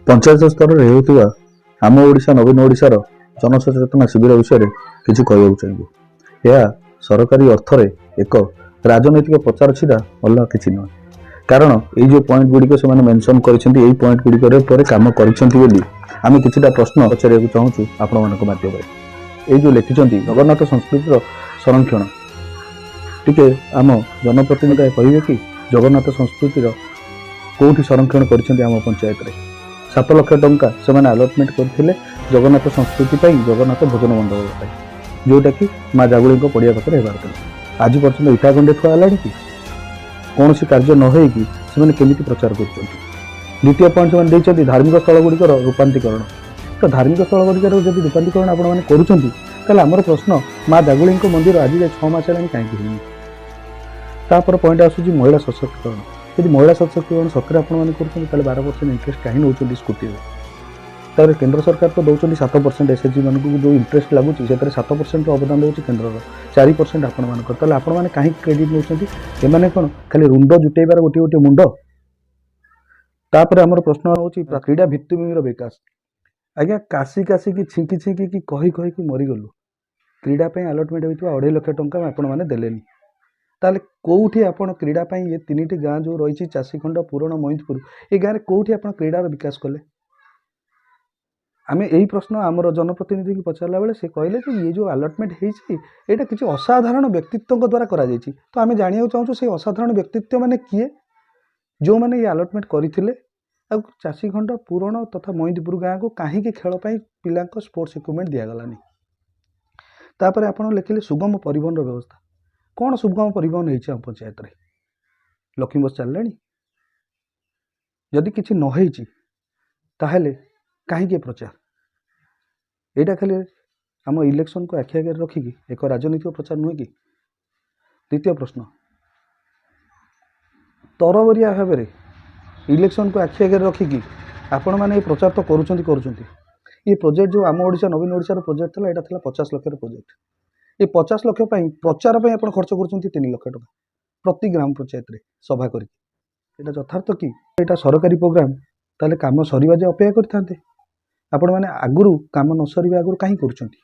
ପଞ୍ଚାୟତ ସ୍ତରରେ ହେଉଥିବା ଆମ ଓଡ଼ିଶା ନବୀନ ଓଡ଼ିଶାର ଜନସଚେତନା ଶିବିର ବିଷୟରେ କିଛି କହିବାକୁ ଚାହିଁବୁ। ଏହା ସରକାରୀ ଅର୍ଥରେ ଏକ ରାଜନୈତିକ ପ୍ରଚାର ଛଡ଼ା ଅଲଗା କିଛି ନୁହେଁ। କାରଣ ଏଇ ଯେଉଁ ପଏଣ୍ଟ ଗୁଡ଼ିକ ସେମାନେ ମେନସନ୍ କରିଛନ୍ତି, ଏଇ ପଏଣ୍ଟ ଗୁଡ଼ିକରେ ଉପରେ କାମ କରିଛନ୍ତି ବୋଲି ଆମେ କିଛିଟା ପ୍ରଶ୍ନ ପଚାରିବାକୁ ଚାହୁଁଛୁ ଆପଣମାନଙ୍କ ମାଧ୍ୟମରେ। ଏଇ ଯେଉଁ ଲେଖିଛନ୍ତି ଜଗନ୍ନାଥ ସଂସ୍କୃତିର ସଂରକ୍ଷଣ, ଟିକେ ଆମ ଜନପ୍ରତିନିଧି କହିବେ କି ଜଗନ୍ନାଥ ସଂସ୍କୃତିର କେଉଁଠି ସଂରକ୍ଷଣ କରିଛନ୍ତି? ଆମ ପଞ୍ଚାୟତରେ 7 ଲକ୍ଷ ଟଙ୍କା ସେମାନେ ଆଲଟମେଣ୍ଟ କରିଥିଲେ ଜଗନ୍ନାଥ ସଂସ୍କୃତି ପାଇଁ, ଜଗନ୍ନାଥ ଭୋଜନ ମଣ୍ଡପ ପାଇଁ, ଯେଉଁଟାକି ମା ଜାଗୁଳିଙ୍କ ପଡ଼ିଆ ପାଖରେ ହେବାର ଥିଲା। ଆଜି ପର୍ଯ୍ୟନ୍ତ ଇଟା ଗଣ୍ଡେ ଥୁଆ ହେଲାଣି କି? କୌଣସି କାର୍ଯ୍ୟ ନ ହେଇକି ସେମାନେ କେମିତି ପ୍ରଚାର କରୁଛନ୍ତି? ଦ୍ୱିତୀୟ ପଏଣ୍ଟ ସେମାନେ ଦେଇଛନ୍ତି ଧାର୍ମିକ ସ୍ଥଳ ଗୁଡ଼ିକର ରୂପାନ୍ତରୀକରଣ। ତ ଧାର୍ମିକ ସ୍ଥଳ ଗୁଡ଼ିକର ଯଦି ରୂପାନ୍ତରୀକରଣ ଆପଣମାନେ କରୁଛନ୍ତି, ତାହେଲେ ଆମର ପ୍ରଶ୍ନ, ମା ଜାଗୁଳିଙ୍କ ମନ୍ଦିର ଆଜି ଯାଏ 6 ମାସ ହେଲାଣି କାହିଁକି ହେଇନି? ତାପରେ ପଏଣ୍ଟ ଆସୁଛି ମହିଳା ସଶକ୍ତିକରଣ। ଯଦି ମହିଳା ସଶକ୍ତିକରଣ ସତରେ ଆପଣମାନେ କରୁଛନ୍ତି, ତାହେଲେ 12% ଇଣ୍ଟରେଷ୍ଟ କାହିଁ ନେଉଛନ୍ତି ସ୍କୁଟିରେ? ତାପରେ କେନ୍ଦ୍ର ସରକାର ତ ଦେଉଛନ୍ତି 7%। ଏସ୍ଏଚ୍ଜି ମାନଙ୍କୁ ଯେଉଁ ଇଣ୍ଟରେଷ୍ଟ ଲାଗୁଛି, ସେଥିରେ 7%ର ଅବଦାନ ଦେଉଛି କେନ୍ଦ୍ରର, 4% ଆପଣମାନଙ୍କର। ତାହେଲେ ଆପଣମାନେ କାହିଁକି କ୍ରେଡ଼ିଟ୍ ନେଉଛନ୍ତି? ଏମାନେ କ'ଣ ଖାଲି ରୁଣ୍ଡ ଜୁଟେଇବାର ଗୋଟିଏ ଗୋଟିଏ ମୁଣ୍ଡ? ତାପରେ ଆମର ପ୍ରଶ୍ନ ହେଉଛି କ୍ରୀଡ଼ା ଭିତ୍ତିଭୂମିର ବିକାଶ। ଆଜ୍ଞା, କାଶି କାଶିକି, ଛିଙ୍କି ଛିଙ୍କିକି, କହି କହିକି ମରିଗଲୁ। କ୍ରୀଡ଼ା ପାଇଁ ଆଲଟମେଣ୍ଟ ହୋଇଥିବା 2.5 ଲକ୍ଷ ଟଙ୍କା ଆପଣମାନେ ଦେଲେନି। ତାହେଲେ କେଉଁଠି ଆପଣ କ୍ରୀଡ଼ା ପାଇଁ, ଏ ତିନିଟି ଗାଁ ଯେଉଁ ରହିଛି, ଚାଷୀଖଣ୍ଡ, ପୁରଣ, ମଇନ୍ଦପୁର, ଏ ଗାଁରେ କେଉଁଠି ଆପଣ କ୍ରୀଡ଼ାର ବିକାଶ କଲେ? ଆମେ ଏଇ ପ୍ରଶ୍ନ ଆମର ଜନପ୍ରତିନିଧିଙ୍କୁ ପଚାରିଲା ବେଳେ ସେ କହିଲେ ଯେ ଇଏ ଯେଉଁ ଆଲଟମେଣ୍ଟ ହେଇଛି, ଏଇଟା କିଛି ଅସାଧାରଣ ବ୍ୟକ୍ତିତ୍ୱଙ୍କ ଦ୍ୱାରା କରାଯାଇଛି। ତ ଆମେ ଜାଣିବାକୁ ଚାହୁଁଛୁ, ସେଇ ଅସାଧାରଣ ବ୍ୟକ୍ତିତ୍ୱ ମାନେ କିଏ, ଯେଉଁମାନେ ଏଇ ଆଲଟମେଣ୍ଟ କରିଥିଲେ? ଆଉ ଚାଷୀଖଣ୍ଡ, ପୁରଣ ତଥା ମଇନ୍ଦପୁର ଗାଁକୁ କାହିଁକି ଖେଳ ପାଇଁ ପିଲାଙ୍କ ସ୍ପୋର୍ଟସ୍ ଇକ୍ୱିପମେଣ୍ଟ ଦିଆଗଲାନି? ତାପରେ ଆପଣ ଲେଖିଲେ ସୁଗମ ପରିବହନର ବ୍ୟବସ୍ଥା। କ'ଣ ସୁଗମ ପରିବହନ ହେଇଛି ଆମ ପଞ୍ଚାୟତରେ? ଲକ୍ଷ୍ମୀ ବସ୍ ଚାଲିଲାଣି? ଯଦି କିଛି ନ ହେଇଛି, ତାହେଲେ କାହିଁକି ଏ ପ୍ରଚାର? ଏଇଟା ଖାଲି ଆମ ଇଲେକ୍ସନକୁ ଆଖି ଆଗରେ ରଖିକି ଏକ ରାଜନୈତିକ ପ୍ରଚାର ନୁହେଁ କି? ଦ୍ୱିତୀୟ ପ୍ରଶ୍ନ, ତରବରିଆ ଭାବରେ ଇଲେକ୍ସନକୁ ଆଖି ଆଗରେ ରଖିକି ଆପଣମାନେ ଏ ପ୍ରଚାର ତ କରୁଛନ୍ତି କରୁଛନ୍ତି। ଏ ପ୍ରୋଜେକ୍ଟ ଯେଉଁ ଆମ ଓଡ଼ିଶା ନବୀନ ଓଡ଼ିଶାର ପ୍ରୋଜେକ୍ଟ ଥିଲା, ଏଇଟା ଥିଲା 50 ଲକ୍ଷର ପ୍ରୋଜେକ୍ଟ। ଏ 50 ଲକ୍ଷ ପାଇଁ ପ୍ରଚାର ପାଇଁ ଆପଣ ଖର୍ଚ୍ଚ କରୁଛନ୍ତି 3 ଲକ୍ଷ ଟଙ୍କା ପ୍ରତି ଗ୍ରାମ ପଞ୍ଚାୟତରେ ସଭା କରିକି। ଏଇଟା ଯଥାର୍ଥ କି? ଏଇଟା ସରକାରୀ ପ୍ରୋଗ୍ରାମ, ତାହେଲେ କାମ ସରିବା ଯାଏ ଅପେକ୍ଷା କରିଥାନ୍ତେ। ଆପଣମାନେ ଆଗରୁ କାମ ନ ସରିବା ଆଗରୁ କାହିଁ କରୁଛନ୍ତି?